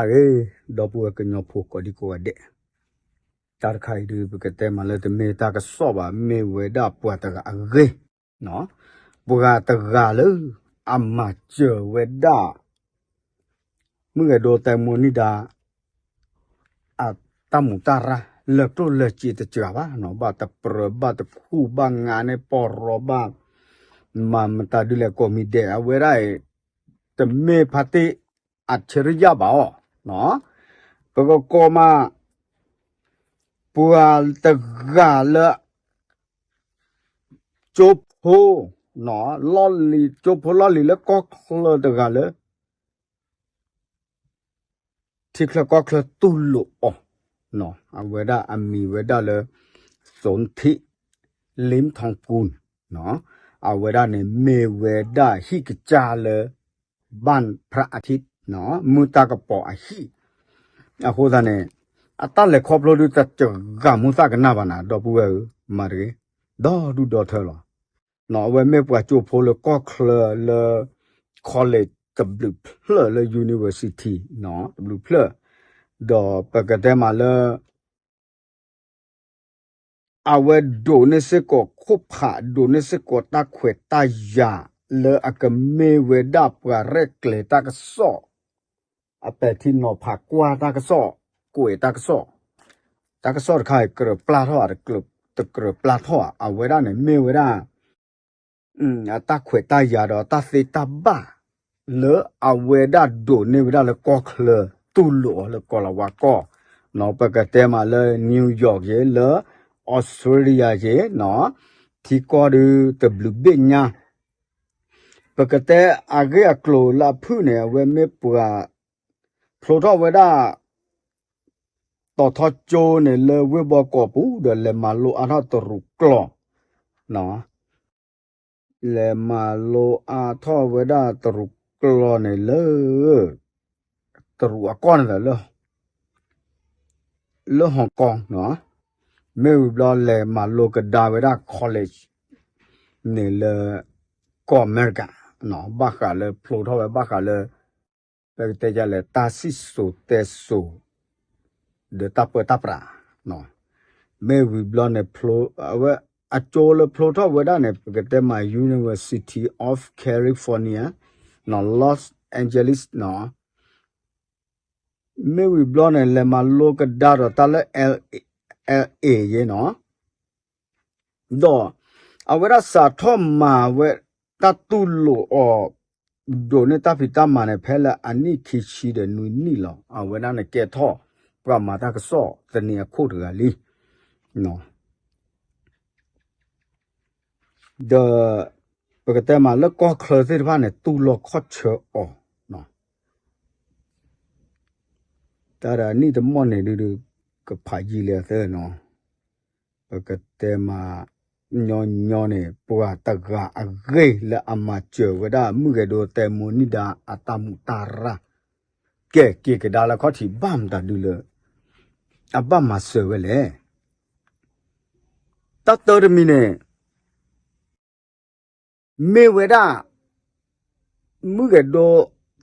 အဂ့ၤ, ဒီပုၢ်ဝဲၢ်ကညီဖိကိးဒံကိးဂၤဒဲး, တၢ်တခါအံၤဒုး ပကတဲမးလၢတမ့ၢ်တၢ်ကစီၣ်ဘၣ်, မ့ၢ်ဝဲဒၣ်ပှၤတဂၤအဂ့ၢ်, ပှၤတဂၤလၢအမၤစၢၤဝဲဒၣ် မုၣ်ဂဲၤဒိတဲမိၢ်နံၣ်ဒါ အတၢ်မူးတၢ်ရၢ် လၢကျိၣ်လၢစ့တစှၤဘၣ်နီၤ, ဘၣ်တပြၢၤဘၣ်တခူၣ်ဘၣ်ငါန့ၢ်ပီၢ်ရီဘၣ်, မၤမတၤဒုလဲၣ်ကိးမံၤဒဲး အဝဲဒၣ်အံၤ တမ့ၢ်ဖါတ့ၣ်အ့ၣ်ချ့ရံယၣ်ဘၣ်အီၤ, ပကကိးမး ပှၤတဂၤလၢ ကၠိဖိ, လီၢ်လံၤ, ကၠိဖိလီၢ်လံၤလၢကီၢ်ချၢတဂၤလၢ ထံချၢကီၢ်ချၢတူၢ်လိာ်အီၤ, အဝဲဒၣ်အမံၤဝဲဒၣ်လၢ သုန်ထံး လ့မ်ထီၣ်ကူၣ်, အဝဲဒၣ်န့ၣ်မ့ၢ်ဝဲဒၣ်ဟံၣ်ကစၢ်လၢ ဘၣ်ဖရၣ်အထံး, မုၢ်တၢ်ကပီၤအဟံၣ်, အဃိသတးန့ၣ် အတၢ်လဲၤခီဖျိဒုးတစှၤမူသၣ်ကနၣ်ဘၣ်နၤ ဒီပုၢ်ဝဲၢ်ဧၢ, မၤတဂ့ၤ, ဒီဒူၣ်ဒီထၢလီၤ. အဝဲမ့ၢ်ပှၤကၠိဖိလၢကီၢ်ချၢလၢ college တဘျုးဖျၢၣ်လၢ university တဘျုးဖျၢၣ်, ဒီးပကတဲမးလၢ အဝဲဒိးန့ၢ်စ့ၢ်ကီးခိၣ်ဖး ဒိးန့ၢ်စ့ၢ်ကီးတၢ်ခွဲးတၢ်ယာ် လၢအကမ့ၢ်ဝဲဒၣ်ပှၤရဲၣ်ကျဲၤတၢ်ကစီၣ် အပဲာ်ထံနီၤဖးကွၢ်တၢ်ကစီၣ် ကွဲးတၢ်ကစီၣ်, တၢ်ကစီၣ်တခါအံၤကြၢးပျၢ်ထီၣ်ဧါ, တကြၢးပျၢ်ထီၣ်ဧါ, အဝဲဒၣ်န့ၣ်မ့ၢ်ဝဲဒၣ် အတၢ်ခွဲးတၢ်ယာ်ဒီးတၢ်သ့တၢ်ဘၣ် လၢအဝဲဒၣ်ဒိးန့ၢ်ဝဲဒၣ်လၢကီၢ်ချၢ တူၢ်လိာ်အီၤလၢကီၢ်လၤဝါကီၢ်, ပကတဲမးလၢ New York ယ့ၣ် လၢ Australia ယ့ၣ်, ထံကီၢ်ဒုးတဘျုးဘ့ၣ်ညါ, ပကတဲအဂ့ၢ်အကျိၤလၢအဖုၣ်န့ၣ် အဝဲမ့ၢ်ပှၤ ဖျိထီၣ်ဝဲဒၣ် တီၤထီကၠိန့ၣ်လၢဝ့ၢ်ဘီကီးပူၤ ဒီးလဲၤမၤလိအါထီၣ်တရူးကျိာ်, လဲၤမၤလိအါထီၣ်ဝဲဒၣ်တရူးကျိာ်န့ၣ်လၢ တရူးအကီၢ်န့ၣ်လၢ လၢ Hong Kong နီၤ, မ့ၢ်ဝံၤဘျီလဲၤမၤလိကဒါဝဲဒၣ် college န့ၣ်လၢ ကီၢ်အမဲရကၤ, ဘၣ်ဃးလၢဖျိထီၣ်ဝဲဘၣ်ဃးလၢ ပကတဲဒ်လဲၣ် တၢ်စံၣ်စိၤတဲစိၤ ဒီးတၢ်ပၢတၢ်ပြး, မ့ၢ်ဝံၤဘျီန့ၣ် အဝဲအကၠိလၢဖျိထီၣ်ဝဲဒၣ်န့ၣ် ပကတဲမး University of California, Los Angeles နီၤ, မ့ၢ်ဝံၤဘျီန့ၣ် လဲၤမၤလိကဒါဒီးတၢ်လၢ L A ယ့ၣ်နီၤ, ဒီးအဝဲဒၣ်စးထီၣ်မၤဝဲတၢ်တူၢ်လိာ်အီၤ ဒိးန့ၢ်တၢ်ဖံးတၢ်မၤန့ၣ် ဖဲလၢအနံၣ်ခံဆံဒီးနွံနံၣ်လီၤ. အဝဲဒၣ်န့ၣ်ကဲထီၣ်ပှၤမၤတၢ်ကစီၣ်သန့အခိၣ်တဂၤလံ. ဒီးပကတဲမးလၢကီၢ်ချၢသ့ၣ်တဖၣ်န့ၣ် တူၢ်လိာ်ခီၣ်ဆၢအီၤ တၢ်ဒီးနံၣ်တမီၢ်န့ၣ်ဒုး ကဖးယံာ်လံအသၢနီၤ, ပကတဲမး ညီညီန့ၣ် ပှၤတဂၤအဂ့ၢ်လၢအမၤစၢၤဝဲဒၣ် မုၢ်ဂဲၤဒိတဲမိၢ်နံၣ်ဒါအတၢ်မူးတၢ်ရၢ်, ကဲ က့ၤကဒါလၢခီၣ်ထံးဘၣ်မတၤဒုးလၢ အဘၣ်မၤစၢၤဝဲလဲၣ်. တၢ်တၢတမံၤန့ၣ် မ့ၢ်ဝဲဒၣ် မုၢ်ဂဲၤဒိ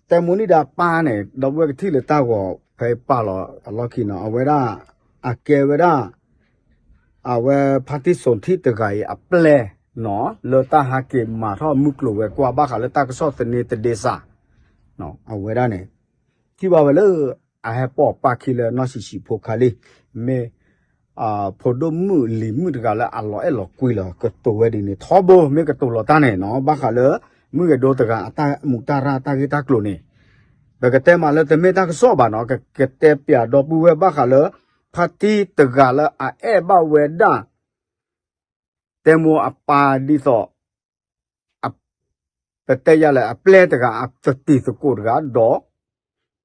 တဲမိၢ်နံၣ်ဒါပၢ်န့ၣ် ဒီပုၢ်ဝဲၢ်ကထံၣ်လၢတၢ်ဂီၤဖဲပာ်လီၤအလီၢ်ခံနီၤ, အဝဲဒၣ် အကဲဝဲဒၣ် အဝဲဖါတံၢ်စိၤထံၣ်တဂၤအံၤအပျဲၢ်နီၤ, လၢတၢ်ဟးက့ၤမၤထီၣ်မုၢ်ကျိၤဝဲၤကွာ်ဘၣ်ဃးလၢတၢ်ကစီၣ်သန့တဒ့စး, အဝဲဒၣ်န့ၣ် ထံၣ်ဘၣ်ဝဲလၢ အဟဲပိာ်ပာ်ခံလၢနီၢ်ဆံးဆံးဖိခါလံ, မ့ၢ် ဖိဒိၣ်မုၣ်လံၤမုၣ်တဂၤလၢအလီၤအဲၣ်လီၤကွံလီၤ, ကတိၤဝဲဒ်န့ၣ် ထီဘိ မ့ၢ်ကတိၤလီၤတၢ်န့ၣ်နီၤ, ဘၣ်ဃးလၢ မုၢ်ဂဲၤဒိတဂၤအတၢ်မူးတၢ်ရၢ်တၢ်ဂ့ၢ်တၢ်ကျိၤန့ၣ်, ပကတဲမးလၢတမ့ၢ်တၢ်ကစီၣ်ဘၣ်နီၤ, ကကတဲပျးဒီပုၢ်ဝဲၢ်ဘၣ်ဃးလၢ ဖါတံၢ်တဂၤလၢအအဲၣ်ဘၣ်ဝဲဒၣ် တဲမိၢ်အပၢ်ဒ်သိး ပတဲယၤလဲၣ် အပျဲၢ်တဂၤ အတတံၤသကိးတဂၤ ဒီး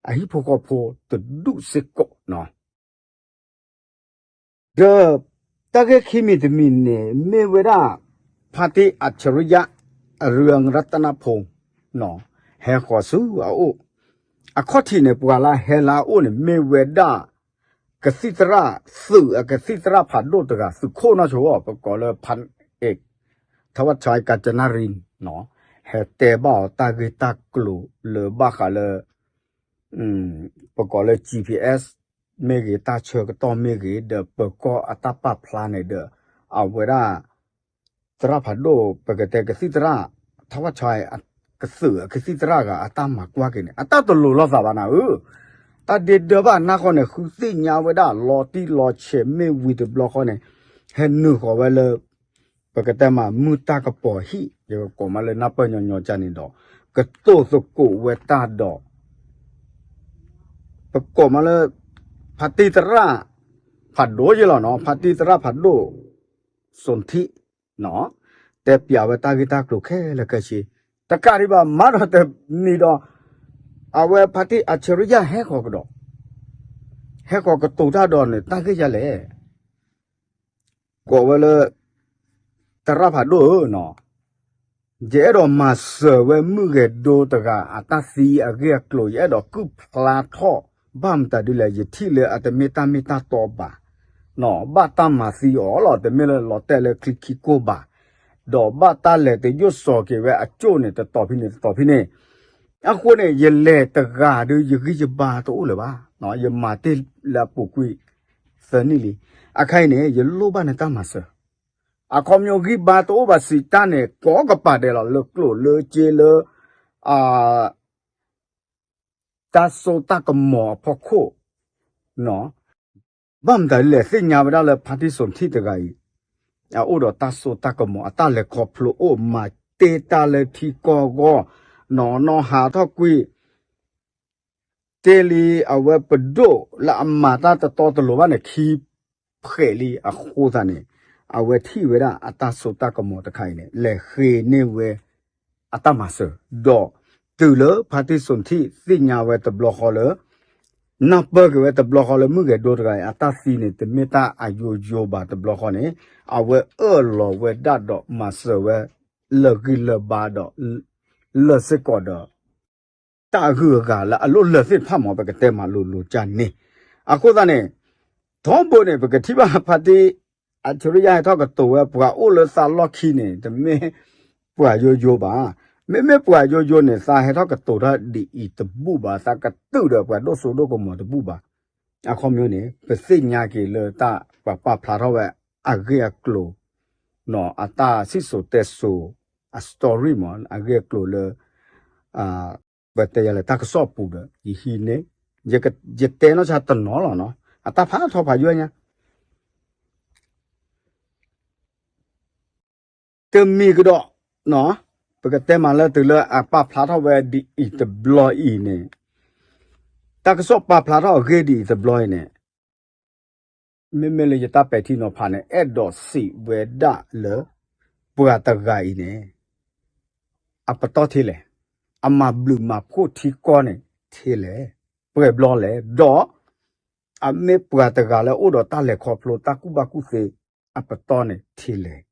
အဟံၣ်ဖိဃီဖိတဒူၣ်စ့ၢ်ကီးနီၤ. ဒီး တၢ်ဂ့ၢ်ခံမံၤတမံၤန့ၣ် မ့ၢ်ဝဲဒၣ် ဖါတံၢ်အၣ်ဆရံယါ အရံရတနဖိ ဟဲဃီၤဆူအအိၣ်, အခီၣ်ထံးန့ၣ် ပှၤလၢဟဲလၢအအိၣ်န့ၣ် မ့ၢ်ဝဲဒၣ် ကသံၣ်သရၣ် သုးအကသံၣ်သရၣ်ဖးဒိၣ်တဂၤ သုးခိၣ်နီၢ်ဆိ ပကိးလၢ ဖါအ့ၣ် ထဝၣ်ဆၢကၠနၣ်ရံ ဟဲတဲဘၣ်အီၤတၢ်ဂ့ၢ်တၢ်ကျိၤလၢဘၣ်ဃးလၢ ပကိးလၢ G P S မ့ၢ်ဂ့ၤ တၢ်ဆၢကတီၢ်မ့ၢ်ဂ့ၤ ဒီးပၢၤကီၢ်အတၢ်ပာ်ဖျါန့ၣ်ဒီး အဝဲဒၣ် သရၣ်ဖးဒိၣ် ပကတဲကသံၣ်သရၣ် ထီၣ်ဝၣ်ဆီ ကသုးကသံၣ်သရၣ်ဂၤအတၢ်မၤကွၢ်က့ၤန့ၣ် အတၢ်တလိၤလိာ်သးဘၣ်နၤဧၢ, တၢ်ဒ့ဒၢဘၣ်နၢ်ဃီန့ၣ် ဃုသ့ၣ်ညါဝဲဒၣ်လီၤတံၢ်လီၤဆဲးမ့ၢ်ဝံၤတဘျီဃီန့ၣ် ဟဲနုာ်ဃီၤဝဲလၢ ပကတဲမးမုၢ်တၢ်ကပီၤဟံၣ် ယကကိးမးလၢနၢ်ပၢၢ်ညီညီကန့ၣ်ဒီး ကတိၤသကိးဝဲတၢ်ဒီး ပကိးမးလၢ ဖါတံၢ်သရၣ်ဖးဒိၣ်ယဲလီၤနီၤ ဖါတံၢ်သရၣ်ဖးဒိၣ် စိၣ်ထံၣ် တဲပၠးဝဲတၢ်ဂ့ၢ်တၢ်ကျိၤခဲလၢာ်ခဲဆ့ တကးဒံးဘၣ် မၤဒီးတနံၤဒီး အဝဲဖါတံၢ်အၣ်ဆၢရံယၣ်ဟဲဃီၤကဒီး ဟဲဃီၤကတိၤတၢ်ဒီးန့ၣ် တၢ်ဂ့ၢ်ယၤလဲၣ် ကိးဝဲလၢ သရၣ်ဖးဒိၣ်ဧၢနီၤ, ယအဲၣ်ဒိးမၤစၢၤဝဲမုၢ်ဂဲၤဒိတဂၤအတၢ်သံအဂ့ၢ်အကျိၤ ယအဲၣ်ဒိးကုၢ်ဖျါထီၣ် ဘၣ်မတၤဒ်လဲၣ် ယထံၣ်လၢအတမ့ၢ်တၢ်မ့ၢ်တၢ်တီဘၣ်, ဘၣ်တၢ်မၤသံအီၤလီၤ တမ့ၢ်လၢလီၤတဲာ်လၢချံခံကိၢ်ဘၣ်, ဒီးဘၣ်တၢ်လဲၤတယိၣ်စီၤက့ၤဝဲအကၠိၣ်န့ၣ် တတီၤဖဲန့ၣ်တတီၤဖဲန့ၣ်, အဃိန့ၣ် ယလဲၤတဂၤဒီးယဂံၢ်ယဘါတအိၣ်လၢၤဘၣ်, ယမၤတ့ၢ်လၢအပူၤကွံာ် သၢနံၣ်လံ, အခါအံၤန့ၣ် ယလိၣ်ဘၣ်နတၢ်မၤစၢၤ, အခီပညီဂံၢ်ဘါတအိၣ်ဘၣ်စံးတၢ်န့ၣ် ကိးကပၤဒဲးလီၤ လၢကျိာ်လၢစ့လၢ တၢ်စိတၢ်ကမီၤအဖီခိၣ်, ဘၣ်မတၤလဲၣ် သ့ၣ်ညါဝဲဒၣ်လၢဖါတံၢ်စိၣ်ထံၣ်တဂၤအံၤ အအိၣ်ဒီးတၢ်စိတၢ်ကမီၤ အတၢ်လဲၤခီဖျိအိၣ် မၤတ့ၢ်တၢ်လၢထံကီၢ်အဂီၢ်, နီၢ်နီၢ်ဟးထီၣ်ကွံာ် တ့ၢ်လံအဝဲပဒိၣ်လၢအမၤတၢ်တတီတလိၤဘၣ်န့ၣ် ခံဖှဲးလံအဃိသတးန့ၣ်, အဝဲထံၣ်ဝဲဒၣ်အတၢ်စိတၢ်ကမီၤတခါအံၤန့ၣ် လဲၤဃ့န့ၢ်ဝဲ အတၢ်မၤစၢၤ, ဒီးတုၤလၢဖါတံၢ်စိၣ်ထံၣ်သ့ၣ်ညါဝဲတဘျီဃီလၢ နၢ်ပၢၢ်က့ၤဝဲတဘျီဃီလၢမုၢ်ဂဲၤဒိတဂၤအံၤ အတၢ်သံန့ၣ် တမ့ၢ်တၢ်အယိယိဘၣ်တဘျီဃီန့ၣ်, အဝဲအၢၣ်လီၤဝဲဒၣ်ဒီးမၤစၢၤဝဲ လၢာ်ဂံၢ်လၢာ်ဘါဒီး လၢာ်စ့ၢ်ကီးဒီး တၢ်အဂုၤအဂၤလၢအလိၣ်လၢာ်သ့ၣ်တဖၣ်မ့ၢ် ပကတဲမးလိၤလိၤကၢ်န့ၣ်, အဃိသတးန့ၣ် ထီဘိန့ၣ် ပကထံၣ်ဘၣ်ဖါတံၢ် အၣ်ဆၢရံယါဟဲထီၣ်ကတိၤဝဲ ပှၤအိၣ်လၢသးလီၢ်ခံန့ၣ် တမ့ၢ်ပှၤယိယိဘၣ်, မ့မ့ၢ်ပှၤယိယိန့ၣ် သးဟဲထီၣ်ကတိၤတၢ်ဒ်အံၤတဘူၣ်ဘၣ်, သးကတုာ်ဒီးပှၤဒိၣ်စိဒိၣ်ကမီၤတဘူၣ်ဘၣ်, အခီပညီန့ၣ် ပသ့ၣ်ညါက့ၤလၢတၢ်ပှၤပာ်ဖျါထီၣ်ဝဲအဂ့ၢ်အကျိၤ အတၢ်စံၣ်စိၤတဲစိၤ အ story မ့ၢ် အဂ့ၢ်အကျိၤလၢ ပတဲယၤလဲၣ် တၢ်ကစီၣ်အပူၤဒီး ယဟံးန့ၢ် ယတဲနီၢ်ဆါတနီၤလီၤနီၤ အတၢ်ဖးထီဖးယိၣ်ညါ တမံၤကဒီး ပကတဲမးလၢတုၤလၢအပာ်ဖျါထီၣ်ဝဲဒ်အံၤတဘျီအံၤန့ၣ်, တၢ်ကစီၣ်ပာ်ဖျါထီၣ်အဂ့ၢ်ဒ်အံၤတဘျီအံၤန့ၣ် မ့မ့ၢ်လၢယတၢ်ပဲာ်ထံနီၤဖးန့ၣ် အဲၣ်ဒိးစံးဝဲဒၣ်လၢ ပှၤတဂၤအံၤန့ၣ် အပတီၢ်ထဲလဲၣ်, အမၤဘျုးမၤဖှိၣ်ထံကီၢ်န့ၣ်ထဲလဲၣ်, ပှဲၤဘျီလဲၣ်, ဒီး အမ့ၢ်ပှၤတဂၤလၢအိၣ်ဒီးတၢ်လဲၤခီဖျိ တၢ်ကူၣ်ဘၣ်ကူၣ်သ့ အပတီၢ်န့ၣ်ထဲလဲၣ်,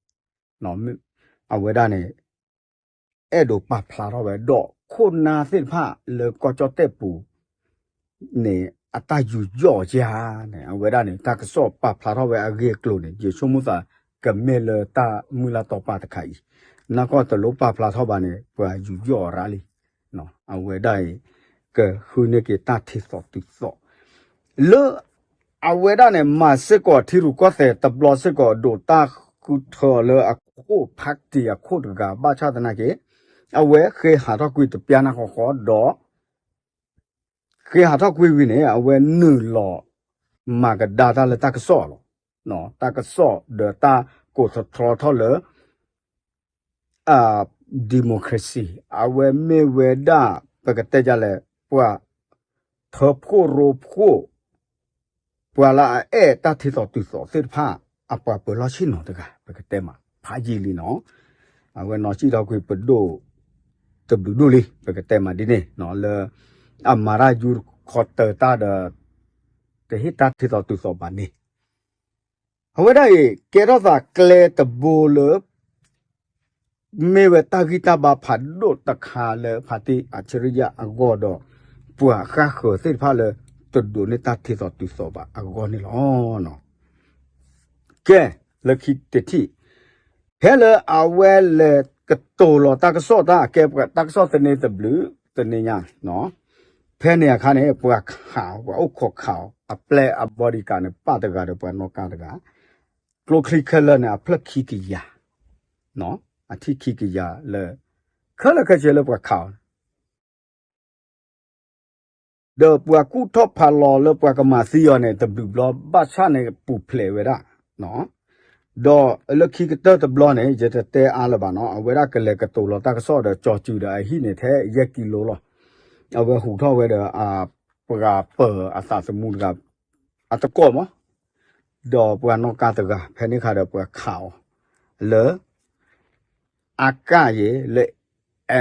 အဝဲဒၣ်န့ၣ် အဲၣ်ဒိးပာ်ဖျါထီၣ်ဝဲ ဒီးခိၣ်နၢ်သ့ၣ်တဖၣ်လၢကီၢ်ကၠီၣ်တဲၣ်ပူၤန့ၣ် အတၢ်ယူးယီၣ်အီၤဧါန့ၣ် အဝဲဒၣ်န့ၣ် တၢ်ကစီၣ်ပာ်ဖျါထီၣ်ဝဲအဂ့ၢ်အကျိၤန့ၣ် ယဆိကမိၣ်သးကမ့ၢ်လၢတၢ်မုၢ်လၢ်တီပာ်တခါအံၤ, နၢ်ကီၢ်တလိၣ်ပာ်ဖျါထီၣ်ဘၣ်န့ၣ် ပှၤယူးယီၣ်အီၤရၣ်လံ, အဝဲဒၣ်အံၤ ကဃုန့ၢ်က့ၤတၢ်ထံသီတုၤသီ လၢ အဝဲဒၣ်န့ၣ် မၤစ့ၢ်ကီးထံရူၢ်ကီၢ်သဲးတဘျီစ့ၢ်ကီး ဒိးတၢ်ဃုထၢလၢအခိၣ်ဖးတံၢ်အခိၣ်တဂၤ ဘၣ်ဆၣ်သနာ်က့ အဝဲဃ့ဟးထီၣ်ကွံာ်တပျၢ်နၢ်ဃီဃီဒီး ဃ့ဟးထီၣ်ကွံာ်ဝံၤန့ၣ် အဝဲနုာ်လီၤ မၤကဒါတၢ်လၢတၢ်ကစီၣ်လီၤ. တၢ်ကစီၣ်ဒီးတၢ်ကိးထီထီထီၣ်လၢ democracy အဝဲမ့ၢ်ဝဲဒၣ် ပကတဲဒ်လဲၣ် ပှၤထၢဖှိၣ်ရိဖှိၣ် ပှၤလၢအအဲၣ်တၢ်ထံသီတုၤသီသ့ၣ်တဖၣ် အပှၤပၢၤလီၢ်ဆ့ၣ်နီၤတဂၤ ပကတဲမး ဖးယံာ်လံနီၤ. အဝဲနီၤစံၣ်ထီၣ်ကွံာ်ပဒိၣ်တဘျုးဒိၣ်လံ ပကတဲမးဒ်န့ၣ် လၢ အမၤတၢ်ယူခီတၢၤတၢ်ဒီး တဟ့ၣ်တၢ်ထံသီတုၤသီဘၣ်န့ၣ် အဝဲဒၣ်အံၤ ကဲထီၣ်သးကျဲတဘိလၢ မ့ၢ်ဝဲတၢ်ဂံၢ်တၢ်ဘါဖးဒိၣ်တခါလၢဖါတံၢ်အၣ်ဆၢရံယါအဂီၢ်ဒီး ပှၤဃၣ်ဃၢၤသ့ၣ်တဖၣ်လၢ တဒိးန့ၢ်တၢ်ထံသီတုၤသီဘၣ်အဂီၢ်န့ၣ်လီၤ. ကဲ လၢခံတထံၣ် ဖဲလၢအဝဲလဲၤကတိၤလီၤတၢ်ကစီၣ်တၢ်အကဲပှၤတၢ်ကစီၣ်သန့တဘျုး သန့ညါ နီၤ ဖဲန့ၣ်အခါန့ၣ် ပှၤခးအီၤ ပှၤအိၣ်ခိးခးအီၤ အပျဲၢ်အ bodyguard န့ၣ် ပာ်တဂၤဒီးပှၤနီၣ်ကါတဂၤ, ကျိချံခဲလၢာ်န့ၣ် အဖျၢၣ်ခံကယၤ, အထံၣ်ခံကယၤလၢ ခဲလၢာ်ခဲဆ့လၢပှၤခးအီၤန့ၣ် ဒီးပှၤကူၣ်ထီၣ်ဖးလီၤလၢပှၤကမၤသံအီၤန့ၣ် တဘျုးဘျီ ဘၣ်ဆၣ်န့ၣ်ပူၤဖျဲးဝဲဒၣ်, ဒီးလၢခံကတၢၢ်တဘျီန့ၣ် ယတတဲအါလၢၤဘၣ်နီၤ အဝဲဒၣ်ကလဲၤကတိၤလီၤတၢ်ကစီၣ်ဒီးကၠီၤစုၤဒီးအဟံၣ်န့ၣ်ထဲယဲၢ်ကံလိလီၤ. အဝဲဟူးထီၣ်ဝဲဒီး ပှၤပၢၤအသးသမူတဂၤ အတကိးမး ဒီးပှၤနီၣ်ကါတဂၤ ဖဲန့ၣ်ခါဒီးပှၤခးအီၤ လၢ အကၣ်ယဲ လၢ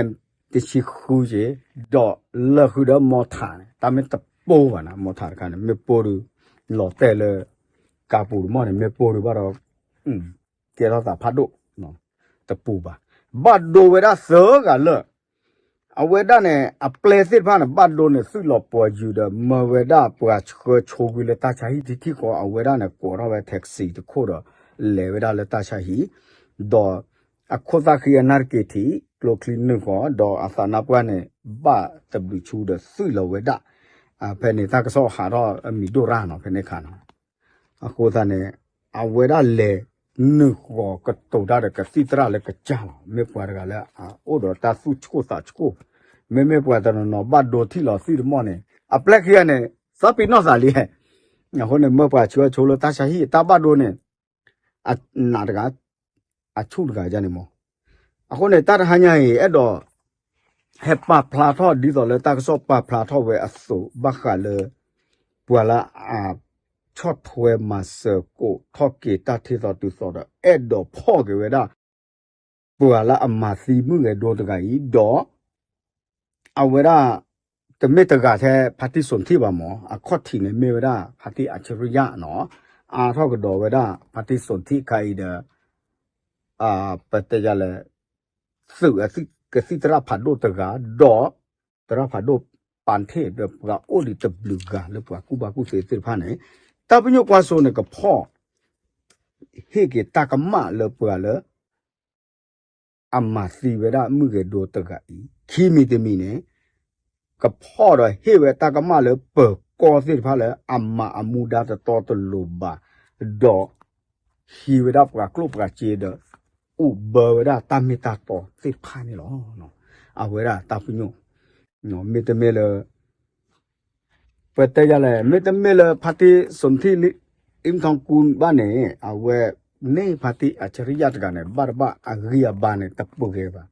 M တဆံဃုယဲ ဒီးလၢဃုာ်ဒီး mortar န့ၣ် တၢ်မ့ၢ်တပိဘၣ်နၤ mortar တခါန့ၣ် မ့ၢ်ပိဒီး လီၤတဲာ်လၢ ကါပူၤတမီၢ်န့ၣ် မ့ၢ်ပိဒီးဘၣ်ဒီး ကဲထီၣ်သးဖးဒိၣ် တပူၤဘၣ်. ဘၣ်ဒိဝဲဒၣ်သၢဂၤလၢ အဝဲဒၣ်န့ၣ် အပျဲၢ်သ့ၣ်တဖၣ်န့ၣ် ဘၣ်ဒိန့ၣ် သုးလီၤပှီၤယုာ်ဒီး မၢဝဲဒၣ်ပှၤဆှၢဆိကွံာ်လၢတၢ်ဆါဟံၣ်ထံထံၣ်ဃီ အဝဲဒၣ်န့ၣ် ကိးထီၣ်ဝဲ taxi တခိၣ်ဒီး လဲၤဝဲဒၣ်လၢတၢ်ဆါဟံၣ်, ဒီးအခိၣ်သၣ်ဃံအနၢ်တက့ၤထံး ကျိချံနုာ်ဃီ ဒီးအသးနါပှၢ်န့ၣ် ဘၣ်တဘျုးဆူဒီးသုးလီၤဝဲဒၣ်, ဖဲန့ၣ်တၢ်ကစီၣ်ဟးထီၣ်အမံၤဒိၣ်ရၣ်နီၤ ဖဲန့ၣ်ခါနီၤ အဃိသတးန့ၣ် အဝဲဒၣ်လဲၤနုာ်ဃီၤကတိၤတၢ်ဒီးကသံၣ်သရၣ်လၢကစၢ်လီၤ. မ့ၢ်ပှၤတဂၤလၢအအိၣ်ဒီးတၢ်သူၣ်ဆှိၣ်သးဆှိၣ်, မ့မ့ၢ်ပှၤတနီၤနီၤဘၣ်ဒိထံၣ်လီၤသံတမီၢ်န့ၣ် အပျဲၢ်ခံဂၤန့ၣ် သးပ့ၤနီၣ်သးလံ. အဃိန့ၣ် မၢပှၤဆှၢဆိလၢတၢ်ဆါဟံၣ် တၢ်ဘၣ်ဒိန့ၣ် အနးတဂၤ အဆူၣ်တဂၤန့ၣ်မး. အဃိန့ၣ် တၢ်တဟါညါအံၤ အဲၣ်ဒိး ဟဲပာ်ဖျါထီၣ်ဒ်သိးလၢတၢ်ကစီၣ်ပာ်ဖျါထီၣ်ဝဲအသိး ဘၣ်ဃးလၢ ပှၤလၢအ ဆီၣ်ထွဲမၤစၢၤကိးထီၣ်က့ၤတၢ်ထံသီတုၤသီဒီး အဲၣ်ဒိးဖီၣ်က့ၤဝဲဒၣ် ပှၤလၢအမၤသံမုၢ်ဂဲၤဒိတဂၤအံၤ ဒီး အဝဲဒၣ် တမ့ၢ်တဂၤထဲဖါတံၢ်စိၤထံၣ်ဘၣ်မး အခီၣ်ထံးန့ၣ်မ့ၢ်ဝဲဒၣ် ဖါတံၢ်အၣ်ဆရံယၣ်နီၤ အါထီၣ်ကဒီးဝဲဒၣ် ဖါတံၢ်စိၤထံၣ်ခါအံၤဒီး ပတဲယၤလဲၣ် သုးကသံၣ်သရၣ်ဖးဒိၣ်တဂၤ ဒီး သရၣ်ဖးဒိၣ်ပာ်ထ့ၣ်ဒီးပှၤအိၣ်ဒံးတဘျုးဂၤလၢပှၤကူၣ်ဘၣ်ကူၣ်သ့သ့ၣ်တဖၣ်န့ၣ် တၢ်ပညိၣ်ကွၢ်စိန့ၣ် ကဖီၣ် ဟ့ၣ်က့ၤတၢ်ကမၣ်လၢပှၤလၢ အမၤသံဝဲဒၣ်မုၢ်ဂဲၤဒိတဂၤအံၤ ခံမံၤတမံၤန့ၣ် ကဖီၣ်ဒီးဟ့ၣ်ဝဲတၢ်ကမၣ်လၢပၢၤကီၢ်သ့ၣ်တဖၣ်လၢအမၤအမူဒါတတီတလိၤဘၣ် ဒီး ဟံးဝဲဒၣ်ပှၤကျိၣ်ပှၤစ့ဒီး အိၣ်ဘၢဝဲဒၣ်တၢ်မ့ၢ်တၢ်တီသ့ၣ်တဖၣ်န့ၣ်လီၤ. အဝဲဒၣ်တၢ်ပညိၣ် မ့တမ့ၢ်လၢ ပတဲယၤလဲၣ် မ့တမ့ၢ်လၢဖါတံၢ်စိၤထံၣ် အ့ၣ်ထီၣ်ကူဘၣ်န့ၣ် အဝဲန့ၣ်ဖါတံၢ်အၣ်ဆရံယၣ်တဂၤန့ၣ် ဘၣ်တဘၣ်အဂံၢ်အဘါန့ၣ် တပှဲၤဘၣ်.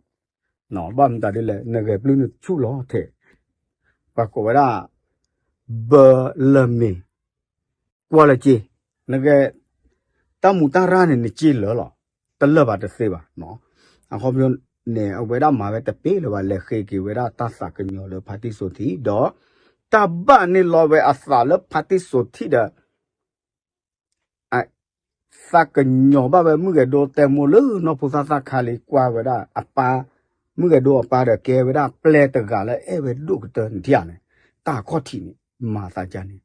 ဘၣ်မတၤဒ်လဲၣ် နဂဲၤပျုၢ်နဆူၣ်လီၤထဲး ပှၤကိးဝဲဒၣ် ဘၢလၢမ့ၤ ကွၢ်လၢက့ နဂဲၤ တၢ်မူတၢ်ရၢ်န့ၣ် နက့လၢာ်လီၤ. တလၢာ်ဘၣ်တသ့ဘၣ်. အခီပညီန့ၣ် အဝဲဒၣ်မၤဝဲတပ့ၢ်လၢၤဘၣ် လဲၤဃ့က့ၤဝဲဒၣ်တၢ်သးကညီၤလၢဖါတံၢ်စိၤထံၣ် ဒီး တၢ်ဘၣ်န့ၢ်လီၤဝဲအသးလၢဖါတံၢ်စိၤထံၣ်ဒီး သးကညီၤဘၣ်ဝဲမုၢ်ဂဲၤဒိတဲမိၢ်လၢနီၢ်ဖိသၣ်သၣ်ခါလံ ကွၢ်ဝဲဒၣ်အပၢ် မုၢ်ဂဲၤဒိအပၢ်ဒီးကဲဝဲဒၣ်ပျဲၢ်တဂၤလၢအဲၣ်ဝဲဒိၣ်ကတၢၢ်န့ၣ်ထံၣ်ဧါန့ၣ် တၢ်ခီၣ်ထံးန့ၣ် မၤသးဒ်န့ၣ်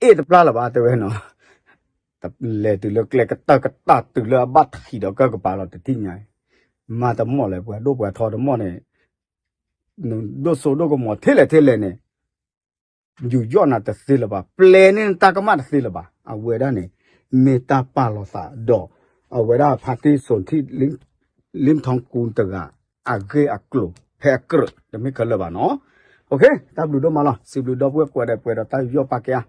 အ့ၣ်တပျၢ်လၢၤဘၣ်တဲဝဲနီၤ လဲၤတုၤလၢကျဲကတၢၢ်ကတၢၢ်တုၤလၢအဘၣ်ထံးဒီးကၢၢ်ကပၤလီၤတထံၣ်ညါ မၤတမီၢ်လဲၣ် ပှၤဒိၣ်ပှၤထီတမီၢ်န့ၣ် ဒိၣ်စိဒိၣ်ကမီၤထဲလဲၣ်ထဲလဲၣ်န့ၣ် ယူးယီၣ်နၤတသ့လၢၤဘၣ် ပျဲန့ၢ်နတၢ်ကမၣ်တသ့လၢၤဘၣ် အဝဲဒၣ်န့ၣ် မ့ၢ်တၢ်ပာ်လီၤသးဒီး အဝဲဒၣ်ဖါတံၢ်စိၤထံၣ် လ့ၣ်ထီၣ်ကူတဂၤ အဂ့ၢ်အကျိၤ ဖဲအကြၢး တမ့ၢ်ခဲလၢာ်ဘၣ်နီၤ တၢ်ဘျုးဒိၣ်မးလီၤ စံးဘျုးဒီပုၢ်ဝဲၢ်ကိးဂၤဒဲးပှဲၤဒီးတၢ်ယူးယီၣ်ပာ်ကဲအါ